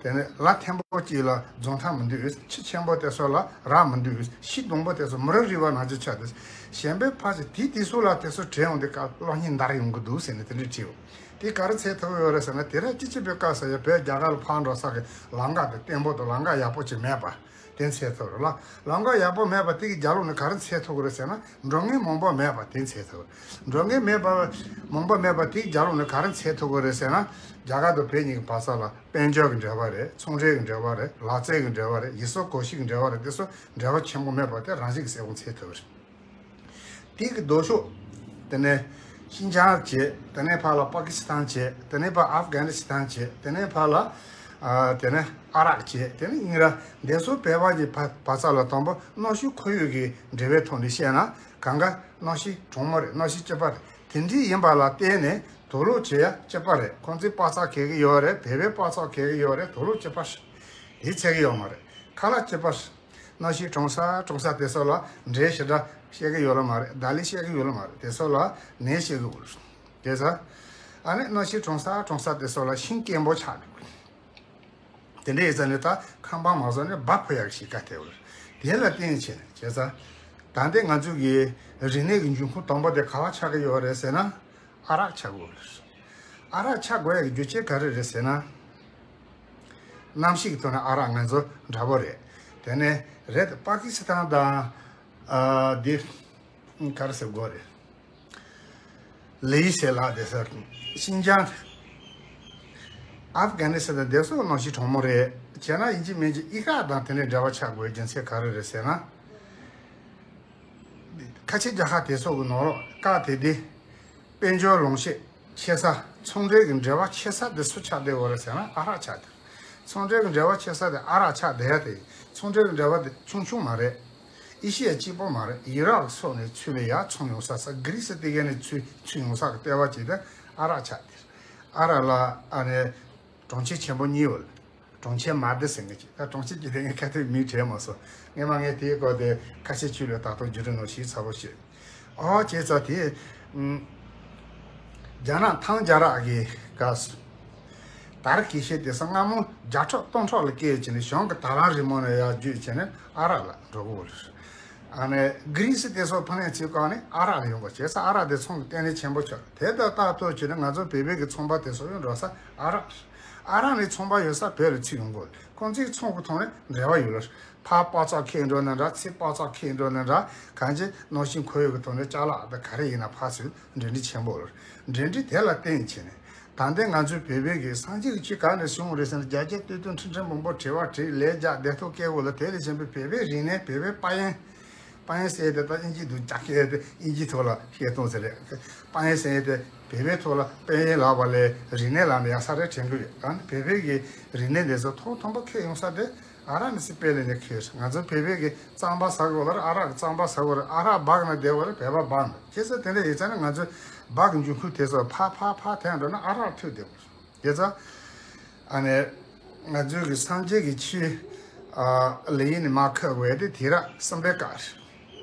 དེ་ནས་ལ་ཐེན་པོ་གཅིག་ལ་རྫོགས་མཐའ་མི་འདུག་ཁྱི་ཆེན་པོ་དེ་ཚོ་ལ་རག་མི་འདུག་ཤི་སྡོང་པོ་དེ་ཚོ་མུ་ར་རི་བ་ནང་བཞིན་ཆགས་ཏེ། གཞན་པའི་ཕར་ཚུར་དེ་དེ་ཚོ་ལ་དེ་ཚོ་དྲན་ཡོང་དུས་སྐབས་གློག་བརྙན་འདར་ཡོང་གི་འདུག་ཟེར་ནས་དེ་འདྲ་བྲིས་ཡོད། དེ་ག་རེ་འཚོལ་ཐུབ་ཡོད་རེད་ཟེར་ན། དེ་རིང་སྤྱི་ཁྱབ་པའི་སྐབས་སུ་ཡང་བོད་རྒྱ་གར་ལ་ཕར་འགྲོ་ས་གི་ལམ་ཁ་དེ་བརྟན་པོ་དང་ལམ་ཁ་ཡག་པོ་ཅིག་མེད་པ་དེ་འཚོལ་ཐུབ་རེད་ལ། ལམ་ཁ་ཡག་པོ་མེད་པ་དེ་གི་རྒྱབ་ལོགས་ནས་ག་རེ་འཚོལ་ཐུབ་ཀྱི་རེད་ཟེར་ན། འགྲོ་མཁན་མང་པོ་མེད་པ་དེ་འཚོལ་ཐུབ་རེད། འགྲོ་མཁན་མེད་པ་མང་པོ་མེད་པ་དེ་གི་རྒྱབ་ལོགས་ནས་ག་རེ་འཚོལ་ཐུབ་ཀྱི་རེད་ཟེར་ན། རྒྱ་གར་དང་བོད་གཉིས་ཀྱི་བར་ས་ལ་དཔལ་འབྱོར་གྱི་འབྲེལ་བ་རེད། ཚོང་འབྲེལ་གྱི་འབྲེལ་བ་རེད། ལག་རྩལ་གྱི་འབྲེལ་བ་རེད། ཡུལ་སྲོལ་གོམས་གཤིས་ཀྱི་འབྲེལ་བ་རེད། དེ་ཚོ་འབྲེལ་བ་ཆེན་པོ་མེད་པ་དེ་རང་བཞིན་གྱིས་གསལ་པོ་འཚོལ་ཐུབ་རེད། དེ་གི་ལྡོག་ཕྱོགས། དེ་ནས་ཤིན་ཅང་བྱས། དེ་ནས་ཕར་ལ་པ་ཀི་སི་ཐན་བྱས། དེ་ནས་ཕར་ཨབ་གྷ་ནི་སི་ཐན་བྱས། དེ་ནས་ཕར་ལ་ཨ་དེ་ནས་ཨ་རག་བྱས། དེ་ནས་ཡིན་ར་འདི་ཚོ་བོད་པ་གི་བ་བ་ཚ་ལ་དང་པོ་གནམ་གཤིས་ཁོར་ཡུག་གི་འབྲེལ་བའི་ཐོག་ནས་བཤད་ན། གང་ག་གནམ་གཤིས་གྲང་མོ་རེད། གནམ་གཤིས་སྐྱིད་པ་རེད། དེ་འདྲའི་ཡིན་པ་ལ་བརྟེན་ནས་དུག་ལོག་བྱེད་ཡ་སྐྱིད་པ་རེད། ཁོང་ཚོའི་པ་ཚག་གས་གི་ཡོད་རེད། བོད་པའི་པ་ཚག་གས་གི་ཡོད་རེད། དུག་ལོག་སྐྱིད་པ་རེད། དེ་ཚད་གི་ཡོད་མ་རེད། ཁ་ལག་སྐྱིད་པ་རེད། གནམ་གཤིས་གྲང་ས་གྲང་ས་དེ་ཚོ་ལ་འབྲས་ཞེ་དྲག་བཤད་གི་ཡོད་ལ་མ་རེད། ད་ལི་བཤད་གི་ཡོད་ལ་མ་རེད། དེ་ཚོ་ལ་ནས་བཤད་གི་ཡོད་རེད། དེ་ཚ། ཨ་ནི་གནམ་གཤིས་གྲང་ས་གྲང་ས་དེ་ཚོ་ལ་ཤིང་སྐམ་པོ་ཆགས་འགྲོ་གི་རེད། དེ་འདྲ་ཡིན་ཙང་ནི་ད་ཁང་པ་མ་བཟོ་ནས་སྦ་ཕོ་ཡག་ཞིག་ག་དེ་བར་དེ་ལ་བརྟེན་བྱས་ནས་བྱས་ཙང་། ད་ལྟའི་ང་ཚོ་གི་རིག་གནས་ཀྱི་འབྱུང་ཁུངས་དང་པོ་དེ་ག་བ་ཆགས་ཀྱི་ཡོད་རེད་ཟེར་ན། ཨ་རག་ཆགས་དགོས་རེད། ཨ་རག་ཆགས་དགོས་ཡག་གི་རྒྱུ་རྐྱེན་ག་རེ་རེད་ཟེར་ན། གནམ་གཤིས་ཀྱི་ཐོག་ནས་ཨ་རག་ང་ཚོ་འདྲ་པོ་རེད། དེ་ནས་རེད། པ་ཀི་སི་ཐན་དང་། ཨ་འདི་ག་རེ་ཟེར་དགོས་རེད། ལི་ཡི་ཟེར་ལགས་དེ་ཚོ་ཤིན་ཅང་། ཨབ་གྷ་ནི་སི་ཐན་དེ་ཚོ་གནམ་གཤིས་གྲང་མོ་རེད། བྱས་ན་ཡིན་གཅིག་མིན་གཅིག་ཨི་རག་དང་དེ་འདྲའི་འབྲེལ་བ་ཆགས་དགོས་རྒྱུ་མཚན་ག་རེ་རེད་ཟེར་ན། ཁ་ཆེ་རྒྱལ་ཁབ་དེ་ཚོ་གི་ནང་ལོགས་བཀག་དེ་དེ། དཔལ་འབྱོར་ལོངས་སྤྱོད་ཆེ་ས། ཚོང་འབྲེལ་གྱི་འབྲེལ་བ་ཆེ་ས་དེ་སུ་ཆགས་བསྡད་ཡོད་རེད་ཟེར་ན་ཨ་རག་ཆགས་བསྡད། ཚོང་འབྲེལ་གྱི་འབྲེལ་བ་ཆེ་ས་དེ་ཨ་རག་ཆགས་བསྡད་ཡ་དེ། ཚོང་འབྲེལ་གྱི་འབྲེལ་བ་དེ་ཆུང་ཆུང་མ་རེད། ཨེ་ཤི་ཡ་གཅིག་པོ་མ་རེད། ཡི་རག་སོགས་ནས་ཚུར་ལ་ཡར་ཚོང་ཡོང་ས་ས། གྷི་རི་སི་དེ་ག་ནས་ཚུར་ཚུར་ཡོང་ས་གི་ལྟེ་བ་ཅིག་དེ་ཨ་རག་ཆགས་བསྡད། ཨ་རག་ལ་ཨ་ནི་གྲོང་ཁྱེར་ཆེན་པོ་གཉིས་ཡོད། གྲོང་ཁྱེར་མ་དི་ཟེར་མཁན་ཅིག་ད་གྲོང་ཁྱེར་གྱི་དེ་ངས་ཁ་ཐུག་མིང་དྲན་མ་སོང་། སྔས་མ་ངས་དེའི་སྐོར་དེ་ཁ་ཤས་ཆུ་ལོ་ཏག་ཏག་བརྒྱུད་རིམ་ནང་ཞིག་ཚ་པོ་བཤད། ཨོ་བྱས་ཙང་དེ། ཨུམ། རྒྱ་ནག་ཐང་རྒྱལ་རབས་ཀྱི་སྐབས་སུ། དར་གྱི་ཤེད་དེ་སང་སྔ་མོ་བརྒྱ་ཕྲག་སྟོང་ཕྲག་ལ་སྐད་ཅིག་ནས་གཞུང་གི་དར་ལམ་རིང་མོ་ནས་ཡར་བརྒྱུད་བྱས་ནས་ཨ་རག་ལ་འགྲོ་གི་ཡོད་རེད། ཨ་ནི་གྷི་རི་སི་དེ་ཚོ་ཕ་ནས་ཚུར་བཀག་ནས་ཨ་རག་ལ་ཡོང་དགོས། བྱས་ཙང་ཨ་རག་དེ་ཚོང་གི་ལྟེ་གནས་ཆེན་པོ་ཆགས། དེ་ལྟར་ལྟ་ཐུབ་བྱས་ནས་ང་ཚོ་བོད་པའི་གི་ཚོང་པ་དེ་ཚོ་ཡང་འགྲོ་ས་ཨ་རག་ཨ་རག་ནས་ཚོང་པ་ཡོད་ས་བོད་ལ་ཚུར་ཡོང་དགོས། ཁོང་ཚོའི་ཚོང་གི་ཐོག་ནས་འབྲེལ་བ་ཡོད་ལ། ཕར་པ་ཚག་ཁྱེར་འགྲོ་ན་འདྲ། ཚུར་པ་ཚག་ཁྱེར་འགྲོ་ན་འདྲ། གང་ཅི་གནམ་གཤིས་ཁོར་ཡུག་གི་ཐོག་ནས་ཅ་ལག་དང་ག་རེ་ཡིན་ན་ཕར་ཚུར་འབྲེལ་འདྲིས་ཆེན་པོ་ཡོད། འབྲེལ་འདྲིས་དེ་ལ་བརྟེན་བྱས་ནས་ད་ལྟའི་ང་ཚོའི་བོད་པའི་གི་སངས་རྒྱས་ཀྱི་ཆོས་གང་ནས་བྱུང་རེད་ཟེར་ན། རྒྱ་སྐྱེད་བསྟོད་དོན་ཁྲི་ཕྲན་མང་པོ་བྲིས་པ་བྲིས། ལས་རྒྱ་སྡེ་ཐོག་སྐད་འོག་ལ། དེ་ལས་གཞན་པའི་བོད་པའི་རིག་གནས། བོད་པའི་དཔལ་ཡོན། དཔལ་ཡོན་ཟེར་ཡས་དེ་ད་དབྱིན་ཇི་དུ་ཅག་གི་དེ་དབྱིན་ཇི་ཐོག་ལ་བཤད་སྟངས་ཟེར་རེད། དཔལ་ཡོན་ཟེར་ཡས་དེ་བོད་པའི་ཐོག་ལ་དཔལ་ཡོན་ལབ་པ་ལས་རིག་གནས་ལབ་ན་ཡག་ས་རེད་དྲན་གི་ཡོད། ཨ་ནི་བོད་པའི་གི་རིག་གནས་དེ་ཚོ་ཐོག་མཐོན་པོ་ཁྱེར་ཡོང་ས་དེ་ཨ་རག་ནས་སི་པེ་ལི་ནས་ཁྱེར། ང་ཚོ་བོད་པའི་གི་རྩམ་པ་ཟ་དགོས་ལ་ཨ་རག་གི་རྩམ་པ་ཟ་དགོས་རེད། ཨ་རག་སྦག་ན་བསྡད་དགོས་རེད། བོད་པ་སྦག་ན། བྱས་ཙང་དེ་འདྲ་ཡིན་ཙང་ནི་ང་ཚོ་སྦག་གི་འབྱུང་ཁུངས་དེ་ཚོ་ཕར་ཕར་ཕར་འཐེན་འགྲོ་ན་ཨ་རག་ཐུག་བསྡད་དགོས་རེད། དེ་ཚོ་ཨ་ནི་ང་ཚོའི་གི་སངས་རྒྱས་ཀྱི་ཆོས་ཨ་ལེ་ཡིན་ནི་མ་ཁ་བས་དེ་དུས་རབས་གསུམ་པའི་སྐབས་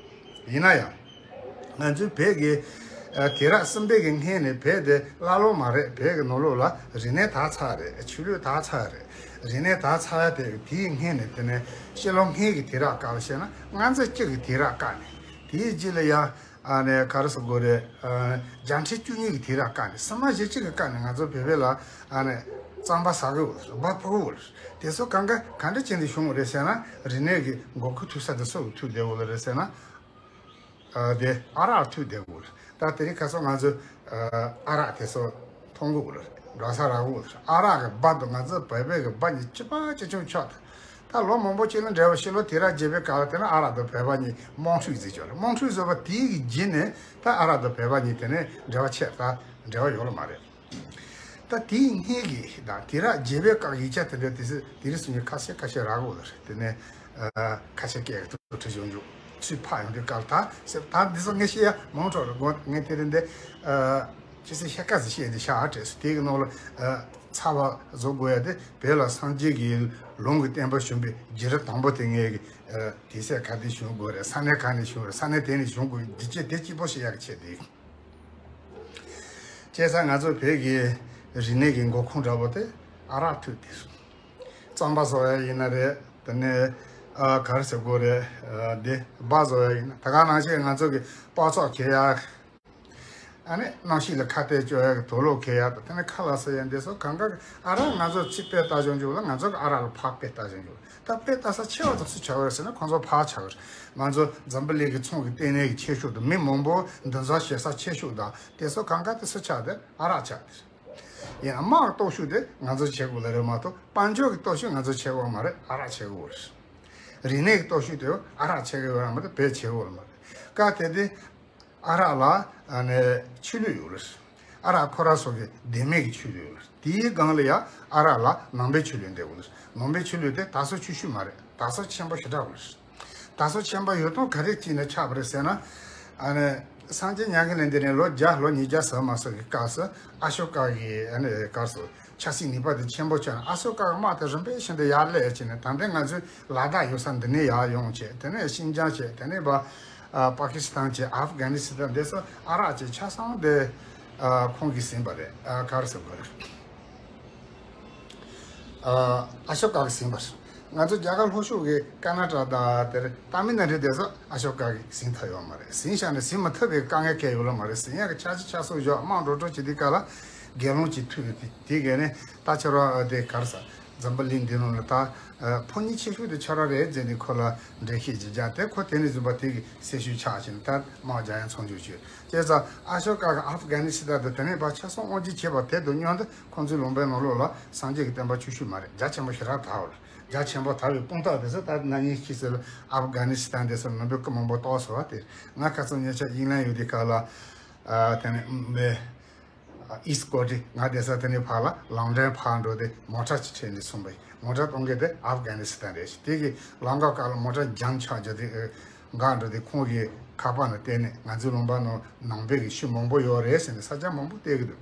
རེད། ཡིན་ན་ཡང་ང་ཚོའི་བོད་ཀྱི་ཨ་དུས་རབས་གསུམ་པའི་གི་སྔོན་ནས་བོད་དེ་ཀླ་ཀློ་མ་རེད། བོད་ཀྱི་ནང་ལོགས་ལ་རིག་གནས་དར་ཚར་རེད། ཆོས་ལུགས་དར་ཚར་རེད། རིག་གནས་དར་ཚར་དེ་དེའི་སྔོན་ནས་དེ་ནས་ཕྱི་ལོ་སྔོན་གྱི་དུས་རབས་སྐབས་ལ་བཤད་ན་ལྔ་བཅུ་གཅིག་གི་དུས་རབས་སྐབས་ནས་དེའི་རྗེས་ལ་ཡང་། ཨ་ནི་ག་རེ་ཟེར་དགོས་རེད། ཨ་བརྒྱ་ཕྲག་བཅུ་གཉིས་ཀྱི་དུས་རབས་སྐབས་ནས། སྲིད་དམག་ཞེ་གཅིག་གི་སྐབས་ནས་ང་ཚོ་བོད་པའི་ལ་ཨ་ནི་རྩམ་པ་ཟ་གི་ཡོད་རེད། སྦག་ཕོ་གི་ཡོད་རེད། དེ་ཚོ་གང་ག་ག་འདྲ་བྱས་ནས་བྱུང་བ་རེད་ཟེར་ན། རིག་གནས་ཀྱི་འགོ་ཁུངས་ཐུག་ས་དེ་སུ་ཐུག་བསྡད་ཡོད་རེད་ཟེར་ན། ཨ་དེ་ཨ་རག་ཐུག་བསྡད་ཡོད་རེད། ད་དེ་རིང་ཁ་སང་ང་ཚོ་ཨ་རག་དེ་ཚོ་མཐོང་གི་ཡོད་རེད། འགྲོ་ས་རག་གི་ཡོད་རེད། ཨ་རག་གི་སྦག་དང་ང་ཚོ་བོད་པའི་གི་སྦག་གཉིས་གཅིག་པ་གཅིག་མཚུངས་ཆགས་ཏེ། ད་ལོ་མང་པོ་ཅིག་ལ་འབྲེལ་བ། ཕྱི་ལོ་དུས་རབས་བརྒྱད་པའི་སྐབས་ལ་དེ་ནས་ཨ་རག་དང་བོད་པ་གཉིས་དམག་འཁྲུག་བཟོས་ཆོག་རེད། དམག་འཁྲུག་བཟོས་པ་དེའི་གི་རྗེས་ནས་ད་ཨ་རག་དང་བོད་པ་གཉིས་དེ་ནས་འབྲེལ་བ་ཆད། ད་འབྲེལ་བ་ཡོད་ལ་མ་རེད། ད་དེའི་སྔོན་གྱི་ད་དུས་རབས་བརྒྱད་པའི་སྐབས་ཡིག་ཆ་དེ་འདྲ་དེ་ཚོ་དེ་རིང་སང་ཉིན་ཁ་ཤས་ཁ་ཤས་རག་གི་ཡོད་རེད། དེ་ནས་ཨ་ཁ་ཤས་སྐད་ཐུག་ཁྲིད་བྱུང་འཇུག་ཚུར་ཕར་ཡོང་དུས་སྐབས་ད་ད་འདི་ཚོ་ངས་བཤད་ཡ་མང་དྲགས་རེད། དགོངས། ངས་དེ་རིང་འདི་ཨ་ཅི་ཟེར་ཤ་ཁ་ཟིག་བཤད་འདི་ཤ་ཨ་བྲེས་སོ། དེ་གི་ནང་ལ་ཨ་ཚ་བ་བཟོ་དགོས་ཡ་དེ། བོད་ལ་སངས་རྒྱས་ཀྱི་ལུང་གི་བསྟན་པ་བྱུང་བའི་རྒྱུད་རབས་དང་པོ་དེ་ངས་ཀྱི་ཨ་དུས་ཚོད་ག་དུས་བྱུང་དགོས་རེད། ས་གནས་ག་ནས་བྱུང་རེད། ས་གནས་དེ་ནས་བྱུང་དགོས། འདི་ཅི་དེ་གཅིག་པོ་བཤད་ཡག་ཆེད་དེ། བྱས་ཙང་ང་ཚོ་བོད་ཀྱི་རིག་གནས་ཀྱི་འགོ་ཁུངས་འདྲ་པོ་དེ་ཨ་རག་ཐུག་དེ་རེད། རྩམ་པ་བཟོ་ཡ་ཡིན་ན་རེད། དེ་ནས་ཨ་ག་རེ་ཟེར་དགོས་རེད། ཨ་དེ་སྦག་བཟོ་ཡ་ཡིན་ན། ད་ག་ནང་བཞིན་ང་ཚོ་གི་སྤགས་ཚག་གས་ཡ། ཨ་ནི་གནམ་གཤིས་ལ་ཁ་གཏད་གཅོག་ཡག་གི་དུག་ལོག་འཁེལ་ཡག་དང་། དེ་ནས་ཁ་ལག་ཟ་ཡག་འདི་སོགས་གང་ག་གི་ཨ་རག་ང་ཚོ་ཕྱི་དཔེ་ལྟ་ཆོག་འཇུག་ལ། ང་ཚོ་གི་ཨ་རག་ལ་ཕར་དཔེ་ལྟ་ཆོག་འཇུག་ད་དཔེ་ལྟ་ས་ཆེ་བ་དང་སུ་ཆགས་ཡོད་ཟེར་ན། ཁོང་ཚོ་ཕར་ཆགས་ཡོད་རེད། ང་ཚོ་འཛམ་བུ་གླིང་གི་ཚོང་གི་ལྟེ་གནས་ཀྱི་ཆེ་ཤོས་དང་། མི་མང་པོ་འདུ་འཛོམས་བྱེད་ས་ཆེ་ཤོས་དང་། དེ་སོགས་གང་ག་དེ་སུ་ཆགས་དེ་ཨ་རག་ཆགས་དེ་རེད། ཡིན་ན་དམག་གི་སྟོབས་ཤུགས་དེ་ང་ཚོ་བྱེད་དགོས་ལ་རེད་མ་གཏོགས། དཔལ་འབྱོར་གྱི་སྟོབས་ཤུགས་ང་ཚོ་བྱེད་དགོས་མ་རེད། ཨ་རག་བྱེད་དགོས་རེད། རིག་གནས་ཀྱི་སྟོབས་ཤུགས་དེ་ཨ་རག་བྱེད་དགོས་རེད་མ་གཏོགས་བོད་བྱེད་དགོས་མ་རེད། སྐབས་དེ་དུས་ཨ་རག་ལ་ཨ་ནི་ཆོས་ལུགས་ཡོད་རེད། ཨ་རག་ཁོ་རང་ཚོ་གི་བདེན་མེད་ཀྱི་ཆོས་ལུགས་ཡོད་རེད། དེའི་སྒང་ལ་ཡང་ཨ་རག་ལ་ནང་པའི་ཆོས་ལུགས་འདྲ་བོ་རེད། ནང་པའི་ཆོས་ལུགས་དེ་དར་སྲོལ་ཆུང་ཤོས་མ་རེད། དར་སྲོལ་ཆེན་པོ་ཞེ་དྲག་རེད། དར་སྲོལ་ཆེན་པོ་ཡོད་སྟངས་ག་རེ་བྱས་ནས་ཆགས་པ་རེད་ཟེར་ན། ཨ་ནི་སངས་རྒྱས་མྱ་ངན་ལས་འདས་ནས་ལོ་བརྒྱ་ལོ་ཉིས་བརྒྱ་ཟིན་མ་ཟིན་གྱི་སྐབས་སུ་ཨ་ཤོ་ཀ་གི་ཨ་ནི་སྐབས་སུ་ཆབ་སྲིད་ནུས་པ་དེ་ཆེན་པོ་ཆགས་ནས། ཨ་ཤོ་ཀ་གི་དམག་དེ་རིམ་པས་བཞིན་དུ་ཡར་སླེབས་བྱས་ནས། ད་ལྟ་ང་ཚོའི་ལ་དྭགས་ཡོད་ས་འདི་ནས་ཡར་ཡོང་བྱས། དེ་ནས་ཤིན་ཅང་བྱས། དེ་ནས་པ་ཨ་པ་ཀི་སི་ཐན་བྱས། ཨབ་གྷ་ནི་སི་ཐན། འདི་སོགས་ཨ་རག་བྱས། ཆ་ཚང་དེ་ཨ་ཁོང་གིས་ཟིན་པ་རེད། ཨ་ག་རེ་ཟེར་དགོས་རེད། ཨ་ཨ་ཤོ་ཀ་གིས་ཟིན་པ་རེད། ང་ཚོ་རྒྱ་གར་ལྷོ་ཕྱོགས་ཀྱི་ཀར་ན་ཊ་ཀ་དང་དེར་ཏ་མིལ་ནཱ་ཌུ་དེ་ཚོ་ཨ་ཤོ་ཀ་གིས་ཟིན་ཐུབ་ཡོད་མ་རེད། ཟིན་བཞག་ནས་ཟིན་མ་ཐུབ་པའི་དཀའ་ངལ་གང་ཡང་ཡོད་ལ་མ་རེད། ཟིན་ཡག་གི་འཆར་གཞི་ཆ་ཚང་ཡོད། དམག་འགྲོ་སྒྲོལ་བྱེད་དུས་སྐབས་ལ་རྒྱལ་བློན་གྱིས་ཐུག་ཡོད་དེ། དེ་གས་ནས་ད་ཁྱོད་རང་དེ་ག་རེ་ཟ། འཛམ་བུ་གླིང་འདི་ནང་ལ་ད་ཕོ་ཉ་ཆེ་ཤོས་དེ་ཁྱོད་རང་རེད་ཟེར་ནས་ཁོ་ལ་འགྲེལ་བཤད་ཅིག་བརྒྱབ་སྟེ། ཁོ་དེ་ནས་བཟུང་པ་དེ་གི་སེམས་ཤུགས་ཆག་བྱས་ནས་ད་དམག་རྒྱག་ཡག་མཚམས་འཇོག་བྱས། བྱས་ཙང་ཨ་ཤོ་ཀ་གིས་ཨབ་གྷ་ནི་སི་ཐན་དང་དེ་ནས་ཕར་ཆ་ཚང་དབང་སྒྱུར་བྱས་པ་དེ་དང་མཉམ་དུ་ཁོང་ཚོའི་ལུང་པའི་ནང་ལོགས་ལ་སངས་རྒྱས་ཀྱི་བསྟན་པ་ཆུང་ཤོས་མ་རེད། རྒྱ་ཆེན་པོ་ཞེ་དྲག་དར་བ་རེད། རྒྱ་ཆེན་པོ་དར་བའི་དཔུང་རྟགས་དེ་ཚོ་ད་ན་ནིང་ཕྱི་ཚེས་ལ་ཨབ་གྷ་ནི་སི་ཐན་དེ་ཚོ་ནང་པའི་སྐུ་མང་པོ་བཏང་སོང་བ་དེ། ང་ཁ་སང་ཉེ་ཆར་དབྱིན་ལན་ཡོད་དུས་སྐབས་ལ་ཨ་དེ་ནས་མེ་ཨིསི་ཀོ་ཊི་ང་བསྡད་ས་དེ་ནས་ཕར་ལ་ལང་ཌན་ཕར་འགྲོ་དུས་མོ་ཊ་ཅིག་འཕྲད་ནས་སོང་པ་ཡིན། མོ་ཊ་གཏོང་མཁན་དེ་ཨབ་གྷ་ནི་སི་ཐན་རེད། དེ་གི་ལམ་ཁ་སྐབས་ལ་མོ་ཊ་ཇམ་ཆགས་རྒྱུ་དེ་འགག་འགྲོ་དུས། ཁོང་གིས་ཁ་པར་ནང་བལྟས་ནས། ང་ཚོའི་ལུང་པ་ནང་ནང་པའི་གི་ཤུལ་མང་པོ་ཡོད་རེད་ཟེར་ནས་ས་ཆ་མང་པོ་བལྟས་ཀྱི་འདུག་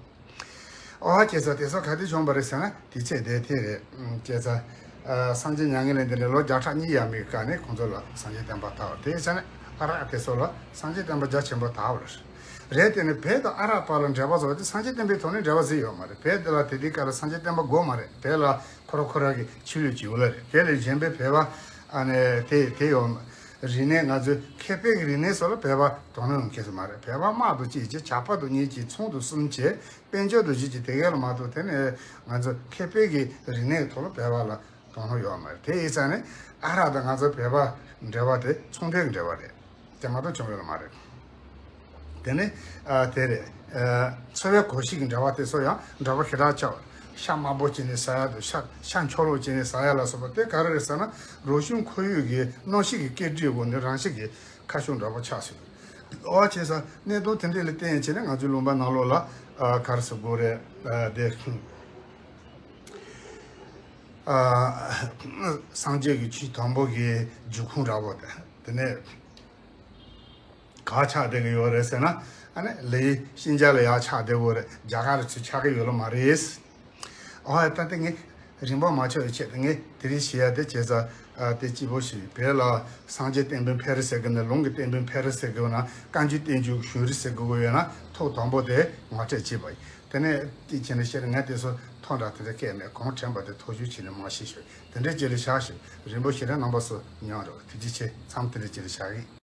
ཨོ་ཧ། བྱས་ཙང་དེ་ཚོ་ག་དུས་བྱུང་བ་རེད་ཟེར་ན། དེ་ཚེ་དེ་དེ་རེད། བྱས་ཙང་ཨ་སངས་རྒྱས་མྱ་ངན་ལས་འདས་ནས་ལོ་བརྒྱ་ཕྲག་གཉིས་ཡས་མས་ཀྱི་སྐབས་ནས་ཁོང་ཚོ་ལ་སངས་རྒྱས་བསྟན་པ་དར་བ་རེད། དེ་ཡིན་ཙང་ནས་ཨ་རག་དེ་ཚོ་ལ་སངས་རྒྱས་བསྟན་པ་རྒྱ་ཆེན་པོ་དར་བ་རེད། རེད། དེ་ནས་བོད་དང་ཨ་རག་བར་ལ་འབྲེལ་བ་བཟོ་བ་དེ་སངས་རྒྱས་བསྟན་པའི་ཐོག་ནས་འབྲེལ་བ་བཟོས་ཡོད་མ་རེད། བོད་དེ་ལ་དེ་དུས་སྐབས་ལ་སངས་རྒྱས་བསྟན་པ་དགོས་མ་རེད། བོད་ལ་ཁོ་རང་ཁོ་རང་གི་ཆོས་ལུགས་ཅིག་ཡོད་ལ་རེད། དེ་ལས་གཞན་པའི་བོད་པ་ཨ་ནི་དེ་དེ་ཡོད་མ། རིག་གནས་ང་ཚོའི་མཁས་པའི་གི་རིག་གནས་སོགས་ལ་བོད་པ་དོ་སྣང་ཡོང་མཁན་ཞིག་མ་རེད། བོད་པ་དམག་དང་གཅིག་བྱས། ཇག་པ་དང་གཉིས་བྱས། ཚོང་དང་གསུམ་བྱས། དཔལ་འབྱོར་དང་བཞི་བྱས། དེ་གས་ལ་མ་གཏོགས་དེ་ནས་ང་ཚོ་མཁས་པའི་གི་རིག་གནས་ཐོག་ལ་བོད་པ་ལ་དོ་སྣང་ཡོད་མ་རེད། དེ་ཡིན་ཙང་ནས་ཨ་རག་དང་ང་ཚོ་བོད་པ་འབྲེལ་བ་དེ་ཚོང་དོན་གྱི་འབྲེལ་བ་རེད། དེ་མ་གཏོགས་བྱུང་ཡོད་མ་རེད། དེ་ནས་ཨ་དེ་རེད། ཨ་འཚོ་བའི་གོམས་གཤིས་ཀྱི་འབྲེལ་བ་དེ་ཚོ་ཡང་འདྲ་པོ་ཞེ་དྲག་ཆགས། ཤ་དམར་པོ་བྱས་ནས་ཟ་ཡ་དང་། ཤ་ཤ་མཆོག་ལོག་བྱས་ནས་ཟ་ཡ་ལ་སོགས་པ་དེ་ག་རེ་རེད་ཟེར་ན། རང་བྱུང་ཁོར་ཡུག་གི་གནམ་གཤིས་ཀྱི་སྐྱེལ་འདྲེན་འོག་ནས་རང་བཞིན་གྱིས་ཁ་ཕྱོགས་འདྲ་པོ་ཆགས་སོང་། ཨོ་བྱས་ཙང་གནད་དོན་དེ་འདྲ་ལ་བརྟེན་བྱས་ནས་ང་ཚོའི་ལུང་པ་ནང་ལོགས་ལ་ཨ་ག་རེ་ཟེར་དགོས་རེད། ཨ་དེ་ཨ་སངས་རྒྱས་ཀྱི་ཆོས་དང་པོ་གི་རྒྱུད་ཁུངས་འདྲ་པོ་དེ། དེ་ནས་ག་ཆགས་བསྡད་ཀྱི་ཡོད་རེད་ཟེར་ན། ཨ་ནི་ལི་ཤིན་ཅང་ལ་ཡར་ཆགས་བསྡད་ཡོད་རེད། རྒྱ་གར་ཚོ་ཆགས་ཀྱི་ཡོད་ལ་མ་རེད། ཨོ་ད་ལྟ་ངས་རིན་པ་མ་ཆག་པའི་ཆེད་དུ་ངས་དེ་རིང་བཤད་ཡ་དེ། བྱས་ཙང་ཨ་དེ་གཅིག་པོ་ཞིག་བོད་ལ་སངས་རྒྱས་བསྟན་པའི་འཕེལ་རིམ་ཟེར་གི་ན། ལུང་གི་བསྟན་པའི་འཕེལ་རིམ་ཟེར་གི་ན། བཀའ་འགྱུར་བསྟན་འགྱུར་གཞུང་རིག་ཟེར་གི་ཡོད་ན། ཐོག་དང་པོ་དེ་ངོ་སྤྲོད་བྱས་པ་ཡིན། དེ་ནས་དེ་བྱས་ནས་བཤད་ན། ངས་དེ་ཚོ་ཐོག་འདྲ་དེ་འདྲ་བཀལ་མེད། གང་དྲན་པ་དེ་ཐོག་ཞུགས་བྱས་ནས་མར་བཤད་ཞུ། དེ་འདྲའི་ཅིག་ལ་བཞག་ཞུ། རིན་པོ་ཆེ་རེད། རྣམ་པ་ཚོ་མཉམ་རུ་ཐུགས་རྗེ་ཆེ། མཚམས་དེ་འདྲའི་ཅིག་ལ་བཞག་གི།